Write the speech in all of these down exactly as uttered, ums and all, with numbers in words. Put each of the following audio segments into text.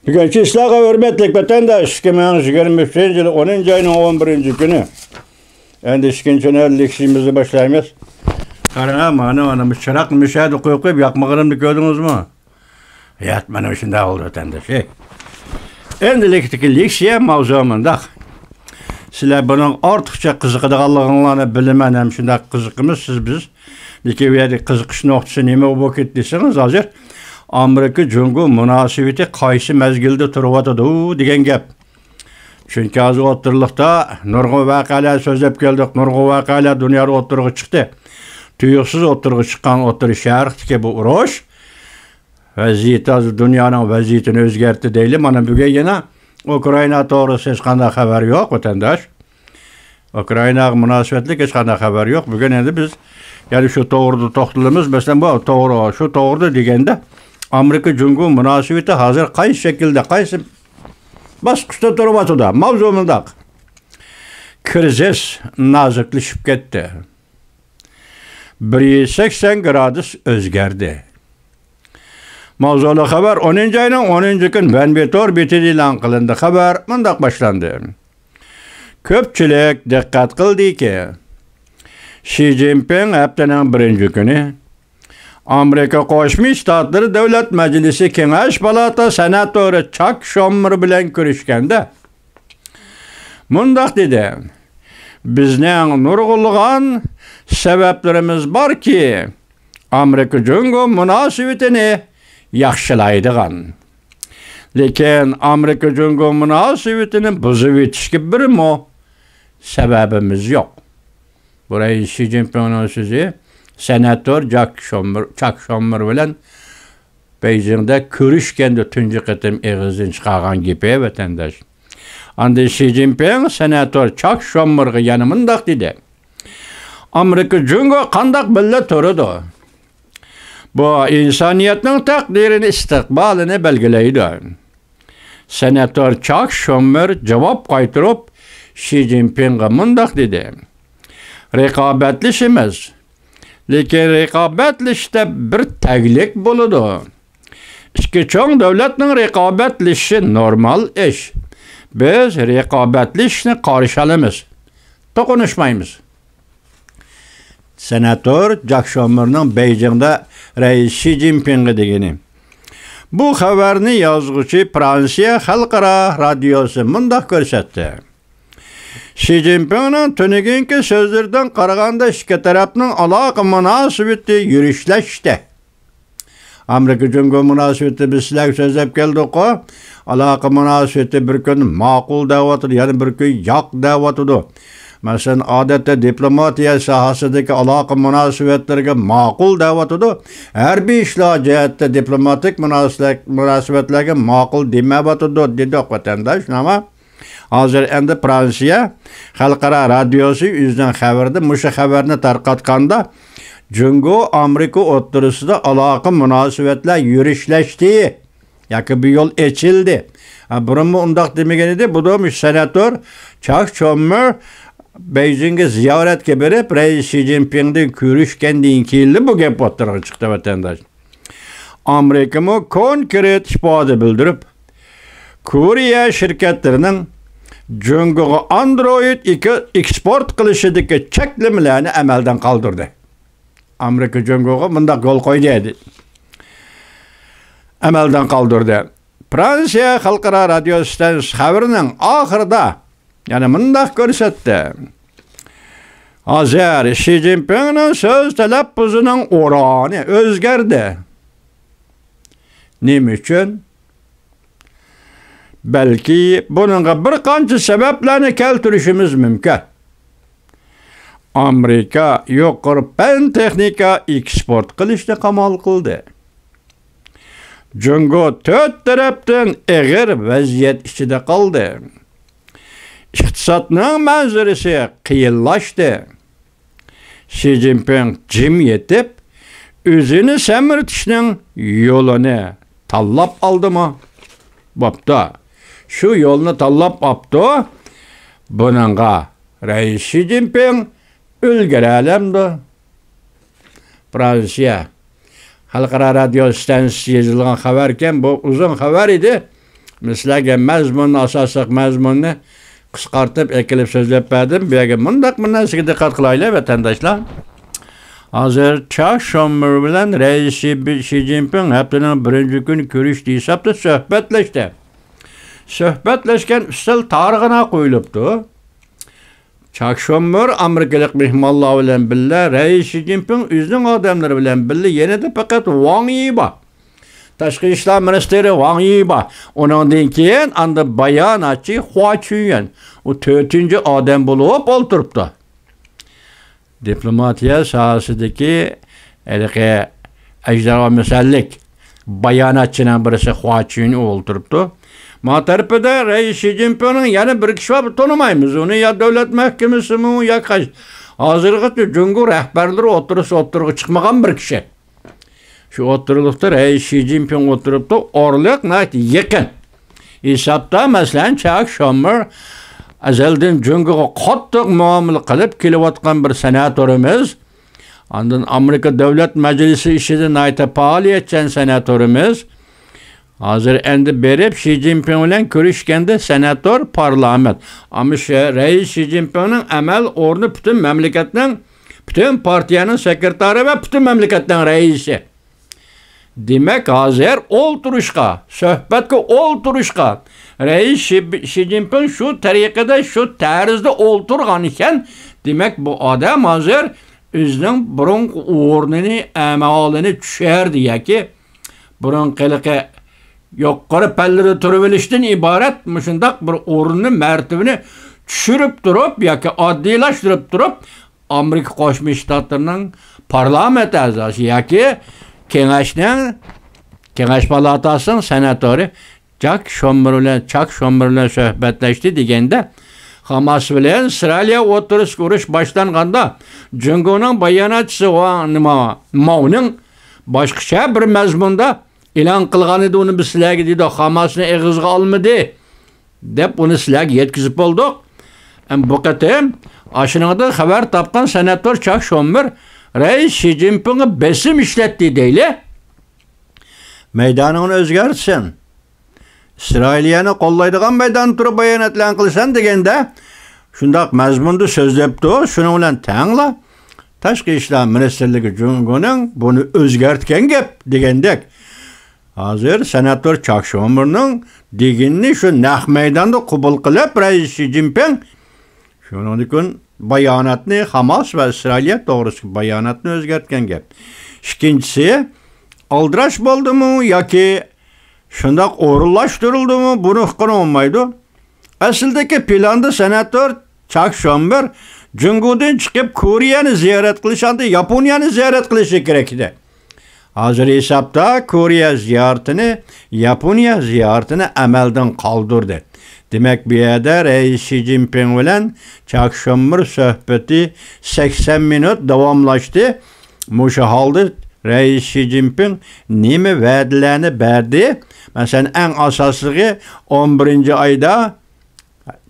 بۈگۈنكى ئىشلارغا ھۆرمەتلىك ۋەتەنداش، ئىككى مىڭ يىگىرمە ئۈچىنچى يىل ئونىنچى ئاينىڭ ئون بىرىنچى كۈنى. ئەندى ئىككىنچى ھۈنەر لېكسىيىمىزنى باشلايمىز. قاراڭا، مانا، مانا بۇ چىراغنى مۇشۇ يەردە قويۇپ قويۇپ ياقمىغىنىمنى كۆردىڭىزمۇ؟ يات، مانا مۇشۇنداق بولدى، ۋەتەنداش. ئەمدىلىكتىكى لېكسىيە ماۋزۇ مۇنداق. سىلەر بۇنىڭ ئارتۇقچە قىزىقىدىغانلىقىڭلارنى بىلىمەن، ھەم شۇنداق قىزىقىمىز سىز بىز. لېكىن بۇ يەردىكى قىزىقىش نۇقتىسى نېمە بولۇپ كەتتى دېسىڭىز، ھازىر ئامېرىكا جۇڭگو مۇناسىۋىتى قايسى مەزگىلدە تۇرۇۋاتىدۇ دېگەن گەپ. چۈنكى ھازىر ئوتتۇرىلىقتا نۇرغۇن ۋەقەلەر سۆزلەپ كەلدۇق، نۇرغۇن ۋەقەلەر دۇنيادا ئوتتۇرىغا چىقتى. تۇيۇقسىز ئوتتۇرىغا چىققان ئوتتۇرا شەرقتىكى بۇ ئۇرۇش ۋەزىيىتى ھازىر دۇنيانىڭ ۋەزىيىتىنى ئۆزگەرتتى دەيلى. مانا بۈگۈن يەنە ئۇكرائىنا توغرىسىدا ھېچقانداق خەۋەر يوق، ۋەتەنداش. ئۇكرائىناغا مۇناسىۋەتلىك ھېچقانداق خەۋەر يوق. بۈگۈن ئەمدى بىز يەنە شۇ توغرىدا توختىلىمىز. مەسىلەن، بۇ توغرا، شۇ توغرىدا دېگەندە، ئامېرىكا جۇڭگو مۇناسىۋىتى ھازىر قايسى شەكىلدە، قايسى باسقۇچتا تۇرۇۋاتىدۇ؟ ماۋزۇ مۇنداق. كىرىزىس نازۇكلىشىپ كەتتى. بىر يۈز سەكسەن گرادۇس ئۆزگەردى. ماۋزۇلۇق خەۋەر ئونىنچى ئاينىڭ ئونىنچى كۈن ۋەنبى تور بېتىدە ئېلان قىلىندى. خەۋەر مۇنداق باشلاندى. كۆپچىلىك دىققەت قىلدىكى، شى جىنپىڭ ھەپتىنىڭ بىرىنچى كۈنى ئامېرىكا قوشما شتاتلىرى دۆلەت مەجلىسى كېڭەش پالاتا سېناتورى چاك شوممېر بىلەن كۆرۈشكەندە مۇنداق دېدى: «بىزنىڭ نۇرغۇنلىغان سەۋەبلىرىمىز باركى، ئامېرىكا جۇڭگو مۇناسىۋىتىنى ياخشىلايدىغان. لېكىن ئامېرىكا جۇڭگو مۇناسىۋىتىنى بۇزۇۋېتىشكە بىرمۇ سەۋەبىمىز يوق.» بۇ رەئىس شى جىنپىڭنىڭ سۆزى، سېناتور جاك شوممېر، چاك شوممېر بىلەن بېيجىڭدا كۆرۈشكەندە تۇنجى قېتىم ئېغىزدىن چىقارغان گېپى، ۋەتەنداش. ئاندىن شى جىنپىڭ سېناتور چاك شوممېرغا يەنە مۇنداق دېدى: «ئامېرىكا جۇڭگو قانداق بىللە تۇرىدۇ؟ بۇ ئىنسانىيەتنىڭ تەقدىرىنى، ئىستىقبالىنى بەلگىلەيدۇ.» سېناتور چاك شوممېر جاۋاب قايتۇرۇپ، شى جىنپىڭغا مۇنداق دېدى: «رىقابەتلىشىمىز. لېكىن رىقابەتلىشىش دەپ بىر تەگلىك بولىدۇ. ئىككى چوڭ دۆلەتنىڭ رىقابەتلىشىشى نورمال ئىش. بىز رىقابەتلىشىشنى قارشى ئالىمىز. توقۇنۇشمايمىز.» سېناتور جاك شوممېرنىڭ بېيجىڭدا رەئىس شى جىنپىڭغا دېگىنى. بۇ خەۋەرنى يازغۇچى فرانسىيە خەلقئارا رادىيوسى مۇنداق كۆرسەتتى: شى جىنپىڭنىڭ تۈنۈگۈنكى سۆزلىرىدىن قارىغاندا، ئىككى تەرەپنىڭ ئالاقە مۇناسىۋىتى يۈرۈشلەشتى. ئامېرىكا جۇڭگو مۇناسىۋىتى بىز سىلەرگە سۆزلەپ كەلدۇققۇ. ئالاقە مۇناسىۋىتى بىر كۈن ماقۇل دەۋاتىدۇ، يەنە بىر كۈن ياق دەۋاتىدۇ. مەسىلەن، ئادەتتە دىپلوماتىيە ساھەسىدىكى ئالاقە مۇناسىۋەتلىرىگە ماقۇل دەۋاتىدۇ. ھەربىي ئىشلار جەھەتتە دىپلوماتىك مۇناسىۋەت-، مۇناسىۋەتلەرگە ماقۇل دېمەۋاتىدۇ، دېدۇق، ۋەتەنداش، نېمە؟ ھازىر ئەمدى فرانسىيە خەلقئارا رادىيوسى ئۆزىنىڭ خەۋىرىدە مۇشۇ خەۋەرنى تارقاتقاندا، جۇڭگو ئامېرىكا ئوتتۇرىسىدا ئالاقە مۇناسىۋەتلەر يۈرۈشلەشتى ياكى بۇ يول ئېچىلدى. ھە، بۇرۇنمۇ ئۇنداق دېمىگەن ئىدى. بۇ مۇشۇ سېناتور چاك چوممېر بېيجىڭگە زىيارەتكە بېرىپ، رەئىس شى جىنپىڭدىن كۆرۈشكەندىن كېيىنلا بۇ گەپ ئوتتۇرىغا چىقتى، ۋەتەنداش. ئامېرىكىمۇ كونكرېت ئىپادە بىلدۈرۈپ، كورېيە شىركەتلىرىنىڭ جۇڭگوغا ئاندرويىد ئېكى-، ئېكسپورت قىلىشىدىكى چەكلىمىلەرنى ئەمەلدىن قالدۇردى. ئامېرىكا جۇڭگوغا مۇنداق يول قويدى، ئەمەلدىن قالدۇردى. فرانسىيە خەلقئارا رادىيو ئىستانسىيەسى خەۋىرىنىڭ ئاخىرىدا يەنە مۇنداق كۆرسەتتى: ھازىر شى جىنپىڭنىڭ سۆز تەلەپپۇزىنىڭ ئورنى ئۆزگەردى. نېمە ئۈچۈن؟ بەلكى بۇنىڭغا بىر قانچە سەۋەبلەرنى كەلتۈرۈشىمىز مۇمكىن. ئامېرىكا يۇقىرى پەن تېخنىكا ئېكسپورت قىلىشنى قامال قىلدى. جۇڭگو تۆت تەرەپتىن ئېغىر ۋەزىيەت ئىچىدە قالدى. ئىقتىسادنىڭ مەنزىرىسى قىيىنلاشتى. شى جىنپىڭ جىم يېتىپ، ئۆزىنى سەمرىتىشنىڭ يولىنى تاللاپ ئالدىمۇ؟ بوپتۇ. شۇ يولنى تاللاپ ئاپتۇ. بۇنىڭغا رەئىس شى جىنپىڭ ئۈلگۈرەلەمدۇ؟ فرانسىيە خەلقئارا رادىيو ئىستانسىيەسى يېزىلغان خەۋەركەن، بۇ ئۇزۇن خەۋەر ئىدى. مەن سىلەرگە مەزمۇننى، ئاساسلىق مەزمۇننى قىسقارتىپ ئەكېلىپ سۆزلەپ بەردىم. بۇ يەرگە مۇنداق بىر نەرسىگە دىققەت قىلايلى، ۋەتەنداشلار. ھازىر چاك شوممېر بىلەن رەئىس شى، شى جىنپىڭ ھەپتىنىڭ بىرىنچى كۈنى كۆرۈشتى ھېسابتا سۆھبەتلەشتى. سۆھبەتلەشكەن ئۈستەل تارغىنا قويۇلۇپتۇ. چاك شوممېر ئامېرىكىلىق مېھمانلار بىلەن بىللە، رەئىس شى جىنپىڭ ئۆزىنىڭ ئادەملىرى بىلەن بىللە، يېنىدا پەقەت ۋاڭ يى بار. تاشقى ئىشلار مىنىستىرى ۋاڭ يى بار. ئۇنىڭدىن كېيىن ئاندا باياناتچى خۇا چۈنيۈەن. ئۇ تۆتىنچى ئادەم بولۇپ ئولتۇرۇپتۇ. دىپلوماتىيە ساھەسىدىكى ھېلىقى ئەجدىھا مىساللىق باياناتچىنىڭ بىرسى خۇا چۈن ئولتۇرۇپتۇ. ما تەرىپىدە رەئىس شى جىنپىڭنىڭ يەنە بىر كىشى بار، تونۇمايمىز ئۇنى، يا دۆلەت مەھكىمىسىمۇ، يا قاش-، ھازىرغىچە جۇڭگو رەھبەرلىرى ئوتتۇرىسى ئوتتۇرىغا چىقمىغان بىر كىشى. شۇ ئوتتۇرىلىقتا رەئىس شى جىنپىڭ ئولتۇرۇپتۇ، ئارىلىق ناھايىتى يېقىن. ھېسابتا، مەسىلەن، چاك شوممېر ئەزەلدىن جۇڭگوغا قاتتىق مۇئامىلە قىلىپ كېلىۋاتقان بىر سېناتورىمىز، ئاندىن ئامېرىكا دۆلەت مەجلىسى ئىچىدە ناھايىتى پائالىيەتچان سېناتورىمىز، ھازىر ئەندى بېرىپ شى جىنپىڭ بىلەن كۆرۈشكەندە سېناتور، پارلامېنت. ئەمما شۇ رەئىس شى جىنپىڭنىڭ ئەمەل ئورنى پۈتۈن مەملىكەتنىڭ، پۈتۈن پارتىيەنىڭ سېكرېتارى ۋە پۈتۈن مەملىكەتنىڭ رەئىسى. دېمەك، ھازىر ئولتۇرۇشقا، سۆھبەتكە ئولتۇرۇشقا رەئىس شى، شى جىنپىڭ شۇ تەرىقىدە، شۇ تەرزدە ئولتۇرغان ئىكەن. دېمەك، بۇ ئادەم ھازىر ئۆزىنىڭ بۇرۇنقى ئورنىنى، ئەمالىنى چۈشۈردى ياكى بۇرۇنقى ھېلىقى يۇقىرى پەللىدە تۇرۇۋېلىشتىن ئىبارەت مۇشۇنداق بىر ئورۇننى، مەرتىۋىنى چۈشۈرۈپ تۇرۇپ ياكى ئاددىيلاشتۇرۇپ تۇرۇپ، ئامېرىكا قوشما شتاتلىرىنىڭ پارلامېنت ئەزاسى ياكى كېڭەشنىڭ، كېڭەش پالاتاسىنىڭ سېناتورى جاك شوممېر بىلەن، چاك شوممېر بىلەن سۆھبەتلەشتى دېگەندە، خاماس بىلەن ئىسرائىلىيە ئوتتۇرىسىدا ئۇرۇش باشلانغاندا، جۇڭگونىڭ باياناتچىسى ۋاڭ نىما، ماۋنىڭ باشقىچە بىر مەزمۇندا ئېلان قىلغان ئىدى، ئۇنى بىز سىلەرگە دېدۇق، خاماسنى ئېغىزغا ئالمىدى، دەپ ئۇنى سىلەرگە يەتكۈزۈپ بولدۇق. ئەمما بۇ قېتىم ئاشۇنىڭدىن خەۋەر تاپقان سېناتور چاك شوممېر رەئىس شى جىنپىڭغا بېسىم ئىشلەتتى دەيلى. مەيدانىڭنى ئۆزگەرتسۇن. ئىسرائىلىيەنى قوللايدىغان مەيداندا تۇرۇپ بايانات ئېلان قىلىسەن دېگەندە، شۇنداق مەزمۇندا سۆزلەپتۇ. شۇنىڭ بىلەن تەڭلا تاشقى ئىشلار مىنىستىرلىكى جۇڭگونىڭ بۇنى ئۆزگەرتكەن گەپ دېگەندەك. ھازىر سېناتور چاك شوممېرنىڭ دېگىنىنى شۇ نەق مەيداندا قوبۇل قىلىپ، رەئىس شى جىنپىڭ شۇنىڭدىن كېيىن باياناتنى، خاماس ۋە ئىسرائىلىيە توغرىسىدىكى باياناتنى ئۆزگەرتكەن گەپ. ئىككىنچىسى، ئالدىراش بولدىمۇ ياكى شۇنداق ئورۇنلاشتۇرۇلدىمۇ، بۇنى ئۇققىلى بولمايدۇ. ئەسلىدىكى پىلاندا سېناتور چاك شوممېر جۇڭگودىن چىقىپ، كورېيەنى زىيارەت قىلىش، ئاندىن ياپونىيەنى زىيارەت قىلىشى كېرەك ئىدى. ھازىر ھېسابتا كورېيە زىيارىتىنى، ياپونىيە زىيارىتىنى ئەمەلدىن قالدۇردى. دېمەك، بۇ يەردە رەئىس شى جىنپىڭ بىلەن چاك شوممېر سۆھبىتى سەكسەن مىنۇت داۋاملاشتى. مۇشۇ ھالدا رەئىس شى جىنپىڭ نېمە ۋەدىلەرنى بەردى؟ مەسىلەن، ئەڭ ئاساسلىقى، ئون بىرىنچى ئايدا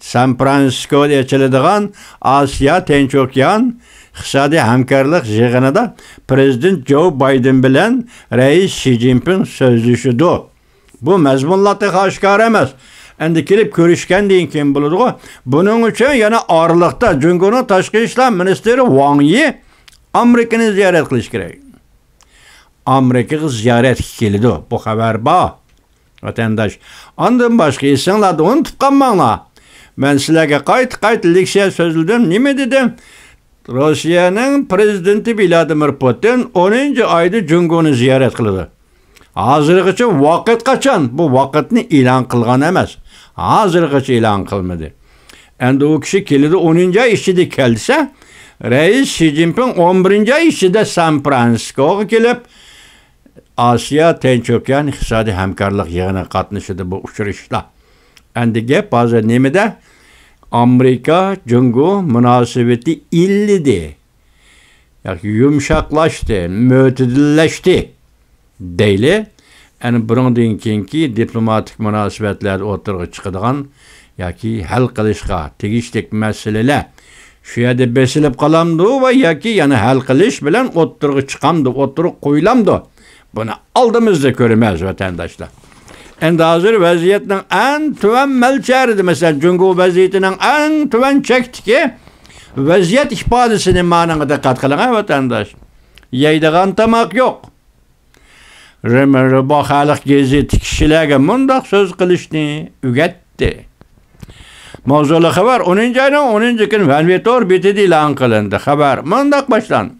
سان فرانسىسكودا ئېچىلىدىغان ئاسىيا تىنچ ئوكيان ئىقتىسادىي ھەمكارلىق يىغىنىدا پىرېزىدېنت جو بايدېن بىلەن رەئىس شى جىنپىڭ سۆزلىشىدۇ. بۇ مەزمۇنلار تېخى ئاشكارا ئەمەس. ئەندى كېلىپ كۆرۈشكەندىن كېيىن بولىدىغۇ. بۇنىڭ ئۈچۈن يەنە ئارىلىقتا جۇڭگونىڭ تاشقى ئىشلار مىنىستىرى ۋاڭ يى ئامېرىكىنى زىيارەت قىلىشى كېرەك. ئامېرىكىغا زىيارەتكە كېلىدۇ. بۇ خەۋەر بار، ۋەتەنداش. ئاندىن باشقا ئېسىڭلاردا ئۇنتۇپ قالماڭلار. مەن سىلەرگە قايتا-قايتا لېكسىيە سۆزلىدىم. نېمە دېدىم؟ روسىيەنىڭ پىرېزىدېنتى ۋلادىمىر پۇتىن ئونىنچى ئايدا جۇڭگونى زىيارەت قىلىدۇ. ھازىرغىچە ۋاقىت قاچان؟ بۇ ۋاقىتنى ئېلان قىلغان ئەمەس. ھازىرغىچە ئېلان قىلمىدى. ئەمدى ئۇ كىشى كېلىدۇ، ئونىنچى ئاي ئىچىدە كەلسە، رەئىس شى جىنپىڭ ئون بىرىنچى ئاي ئىچىدە سان فرانسىسكوغا كېلىپ، ئاسىيا تىنچ ئوكيان ئىقتىسادىي ھەمكارلىق يىغىنىغا قاتنىشىدۇ. بۇ ئۇچرىشىشلار. ئەمدى گەپ ھازىر نېمىدە؟ ئامېرىكا جۇڭگو مۇناسىۋىتى ئىللىدى ياكى يۇمشاقلاشتى، مۆتىدىللەشتى دەيلى. ئەنە بۇنىڭدىن كېيىنكى دىپلوماتىك مۇناسىۋەتلەردە ئوتتۇرىغا چىقىدىغان ياكى ھەل قىلىشقا تېگىشلىك مەسىلىلەر شۇ يەردە بېسىلىپ قالامدۇ ۋە ياكى يەنە ھەل قىلىش بىلەن ئوتتۇرىغا چىقامدۇ، ئوتتۇرىغا قويۇلامدۇ؟ بۇنى ئالدىمىزدا كۆرىمىز، ۋەتەنداشلار. ئەمدى ھازىر ۋەزىيەتنىڭ ئەڭ تۆۋەن مۆلچەرىدە، مەسىلەن، جۇڭگو ۋەزىيىتىنىڭ ئەڭ تۆۋەن چەكتىكى ۋەزىيەت ئىپادىسىنى مانىڭغا دىققەت قىلىڭ، ھە، ۋەتەنداش. يەيدىغان تاماق يوق. رېمېربا خەلق گېزىتى كىشىلەرگە مۇنداق سۆز قىلىشنى ئۆگەتتى. ماۋزۇلۇق خەۋەر، ئونىنچى ئاينىڭ ئونىنچى كۈنى ۋەنۋېتور بېتىدە ئېلان قىلىندى. خەۋەر مۇنداق باشلاندى: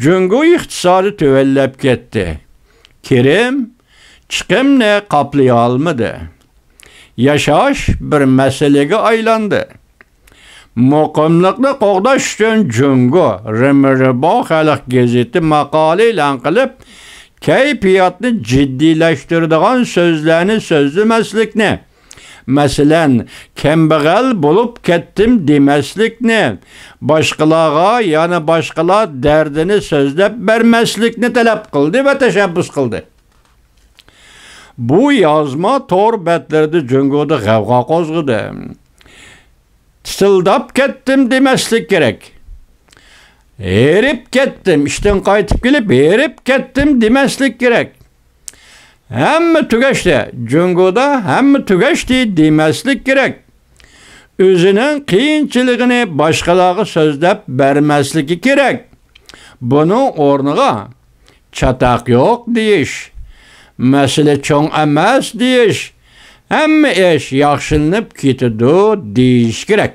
جۇڭگو ئىقتىسادى تۆۋەنلەپ كەتتى. كىرىم چىقىمنى قاپلىيالمىدى. ياشاش بىر مەسىلىگە ئايلاندى. مۇقىملىقنى قوغداش ئۈچۈن جۇڭگو، رېمېربا خەلق گېزىتى ماقالە ئېلان قىلىپ، كەيپىياتنى جىددىيلەشتۈرىدىغان سۆزلەرنى سۆزلىمەسلىكنى، مەسىلەن، كەمبەغەل بولۇپ كەتتىم دېمەسلىكنى، باشقىلارغا يەنە باشقىلار دەردىنى سۆزلەپ بەرمەسلىكنى تەلەپ قىلدى ۋە تەشەببۇس قىلدى. بۇ يازما تور بەتلىرىدە جۇڭگودا غەۋغا قوزغىدى. تىتىلداپ كەتتىم دېمەسلىك كېرەك. ھېرىپ كەتتىم، ئىشتىن قايتىپ كېلىپ، ھېرىپ كەتتىم دېمەسلىك كېرەك. ھەممە تۈگەشتى، جۇڭگودا ھەممە تۈگەشتى دېمەسلىك كېرەك. ئۆزىنىڭ قىيىنچىلىقىنى باشقىلارغا سۆزلەپ بەرمەسلىكى كېرەك. بۇنىڭ ئورنىغا، چاتاق يوق دېيىش، مەسىلە چوڭ ئەمەس دېيىش، ھەممە ئىش ياخشىلىنىپ كېتىدۇ دېيىش كېرەك.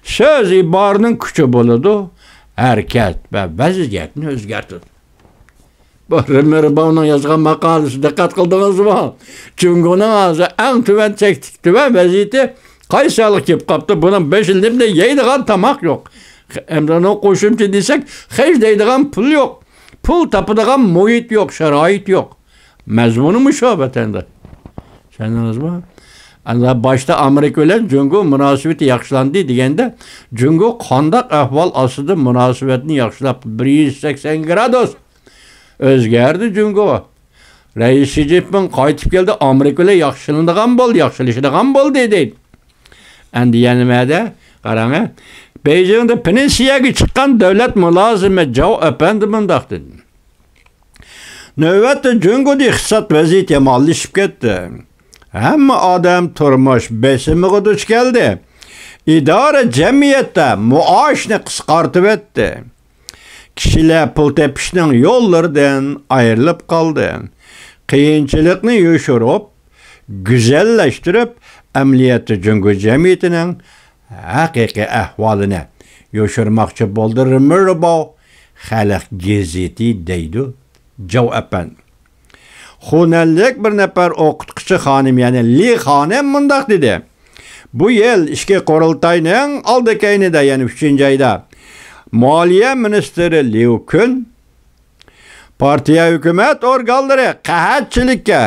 سۆز ئىبارىنىڭ كۈچى بولىدۇ، ھەرىكەت ۋە ۋەزىيەتنى ئۆزگەرتىدۇ. بۇ رېمېرباۋنىڭ يازغان ماقالىسى، دىققەت قىلدىڭىزمۇ؟ جۇڭگونىڭ ھازىر ئەڭ تۆۋەن چەكتىكى تۆۋەن ۋەزىيىتى قايسى ھالغا كېلىپ قاپتۇ؟ بۇنىڭ بېشىدا نېمە، يەيدىغان تاماق يوق. ئەمدى ئۇنىڭ قوشۇمچە دېسەك، خەجلەيدىغان پۇل يوق. پۇل تاپىدىغان مۇھىت يوق، شارائىت يوق. مەزمۇنى مۇشۇ، ۋەتەنداش. چۈشەندىڭىزمۇ؟ ئەمدى باشتا ئامېرىكا بىلەن جۇڭگو مۇناسىۋىتى ياخشىلاندى دېگەندە، جۇڭگو قانداق ئەھۋال ئاستىدا مۇناسىۋەتنى ياخشىلاپ، بىر يۈز سەكسەن گرادۇس ئۆزگەردى جۇڭگو. رەئىس شى جىنپىڭ قايتىپ كەلدى، ئامېرىكا بىلەن ياخشىلىنىدىغان بولدى، ياخشىلىشىدىغان بولدى دەيدۇ. ئەمدى يەنە نېمە دە؟ قاراڭ، بېيجىڭدا پېنسىيەگە چىققان دۆلەت مۇلازىمى جاۋ ئەپەندى مۇنداق دېدى: نۆۋەتتە جۇڭگودا ئىقتىساد ۋەزىيىتى يامانلىشىپ كەتتى. ھەممە ئادەم تۇرمۇش بېسىمىغا دۇچ كەلدى. ئىدارە جەمئىيەتتە مائاشنى قىسقارتىۋەتتى. كىشىلەر پۇل تېپىشنىڭ يوللىرىدىن ئايرىلىپ قالدى. قىيىنچىلىقنى يوشۇرۇپ، گۈزەللەشتۈرۈپ، ئەمەلىيەتتە جۇڭگو جەمئىيىتىنىڭ ھەقىقىي ئەھۋالىنى يوشۇرماقچى بولدى رېمېرباۋ خەلق گېزىتى، دەيدۇ جاۋ ئەپەندى. خۇنەنلىك بىر نەپەر ئوقۇتقۇچى خانىم، يەنى لى خانىم مۇنداق دېدى: بۇ يىل ئىچكى قۇرۇلتاينىڭ ئالدى كەينىدە، يەنى ئۈچىنچى ئايدا، مالىيە مىنىستىرى ليۇ كۈن پارتىيە، ھۆكۈمەت ئورگانلىرى قەھەتچىلىككە،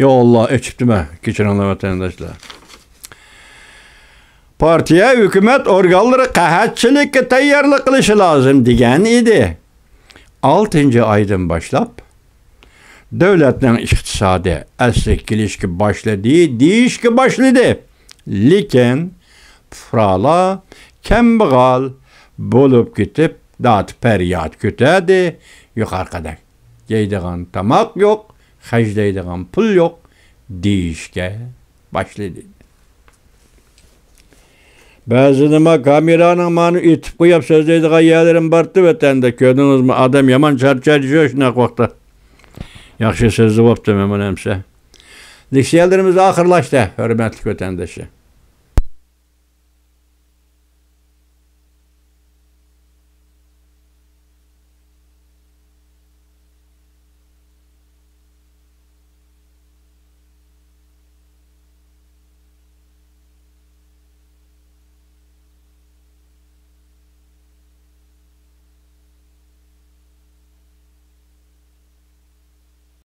يا ئاللا، ئېچىپتىمەن، كەچۈرۈڭلار ۋەتەنداشلار. پارتىيە، ھۆكۈمەت ئورگانلىرى قەھەتچىلىككە تەييارلىق قىلىشى لازىم دېگەن ئىدى. ئالتىنچى ئايدىن باشلاپ دۆلەتنىڭ ئىقتىسادى ئەسلىگە كېلىشكە باشلىدى، دېيىشكە باشلىدى. لېكىن پۇقرالار كەمبەغەل بولۇپ كېتىپ، داد پەرياد كۆتەردى، يۇقىرىقىدەك. يەيدىغان تاماق يوق، خەجلەيدىغان پۇل يوق دېيىشكە باشلىدى. بەزىدە ما كامېرانىڭ مانا ئېتىپ قويۇپ سۆزلەيدىغان يەرلىرىم بارتى ۋەتەندە. كۆردىڭىزمۇ؟ ئادەم يامان چارچايدۇ شۇنداق ۋاقىتتا. ياخشى سۆزلىۋاپتىمەن مانا ئەمسە. لېكسىيەلىرىمىز ئاخىرلاشتى، ھۆرمەتلىك ۋەتەنداشلار.